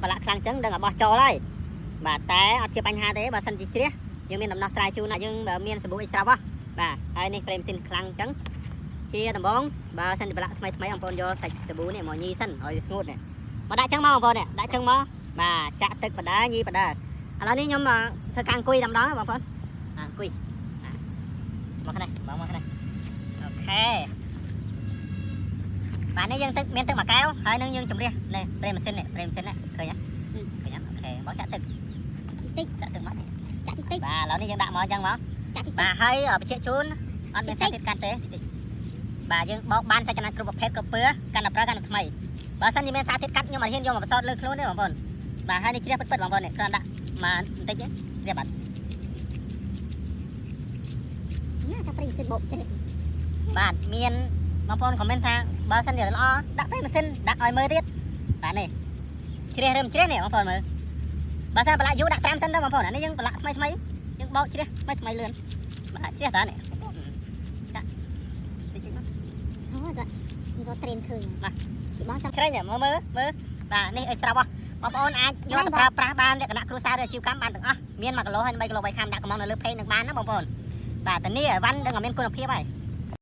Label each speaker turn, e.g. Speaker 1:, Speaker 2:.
Speaker 1: ប្រឡាក់ខ្លាំងចឹងដឹងឲ្យបោះចោលហើយបាទតែអត់ជាបញ្ហាទេបើសិនជាជ្រះយើងមានដំណោះស្រាយជូនណាយើងមានសាប៊ូ extra វ៉ាបាទហើយនេះប្រេងម៉ាស៊ីនខ្លាំងចឹងជាដំបងបើសិនជាប្រឡាក់ថ្មីថ្មីបងប្អូនយកសាច់សាប៊ូនេះមកញីសិនឲ្យស្ងួតនេះមកដាក់ចឹងមកបងប្អូននេះដាក់ចឹងមកបាទចាក់ទឹកបដាញីបដាឥឡូវនេះខ្ញុំធ្វើការអង្គុយតែម្ដងបងប្អូនអង្គុយមកនេះបងមកនេះOK បាទនេះយើងទឹកមានទឹកមួយកែវហើយនឹងយើងជំរះនេះប្រេងម៉ាស៊ីននេះប្រេងម៉ាស៊ីននេះឃើញទេឃើញទេOK បងចាក់ទឹក
Speaker 2: តិច
Speaker 1: ចាក់ទឹកមក
Speaker 2: ចាក់តិចតិច
Speaker 1: បាទឥឡូវនេះយើងដាក់មកអញ្ចឹងមក
Speaker 2: ចាក់តិច
Speaker 1: បាទហើយបញ្ជាក់ជូនអត់មានសារធាតុកាត់ទេតិចបាទយើងបោកបានសាច់ចំណាត់គ្រប់ប្រភេទគ្រប់ពើកាន់តែប្រើកាន់តែថ្មីបើសិនជាមានសារធាតុកាត់ខ្ញុំអត់ហ៊ានយកមកបន្សោតលើខ្លួនទេបងប្អូនបាទហើយនេះជ្រះពិតពិតបងប្អូននេះគ្រាន់ដាក់មកបន្តិចទេជ្រះបាត់
Speaker 2: ញ៉ាថាប្រេងម៉ាស៊ីនបោកចេះ
Speaker 1: បាទមានបងប្អូន comment ថាបើសិនជាល្អដាក់ប្រេងម៉ាស៊ីនដាក់ឲ្យមើលទៀតបាទនេះជ្រះរើមជ្រះនេះបងប្អូនមើលបើសិនប្រឡាក់យូរដាក់ត្រាំសិនទៅបងប្អូនអានេះយើងប្រឡាក់ថ្មីថ្មីយើងបោកជ្រះថ្មីថ្មីលឿនបាទជ្រះតានេះចាក់តិចតិចមក
Speaker 2: ហ៎រត់រត់ត្រេមឃើញពីបងចង់
Speaker 1: ជ្រេញមើលមើលមើលបាទនេះឲ្យស្រាប់ហ៎បងប្អូនអាចយកទៅប្រើប្រាស់បានលក្ខណៈគ្រួសារឬអាជីវកម្មបានទាំងអស់មាន1គីឡូហើយ3គីឡូ3ខាំដាក់កំងនៅលើ page នឹងបានណាបងប្អូនបាទតានេះអីវ៉ាន់ដឹងតែមានគុណភាពហើយ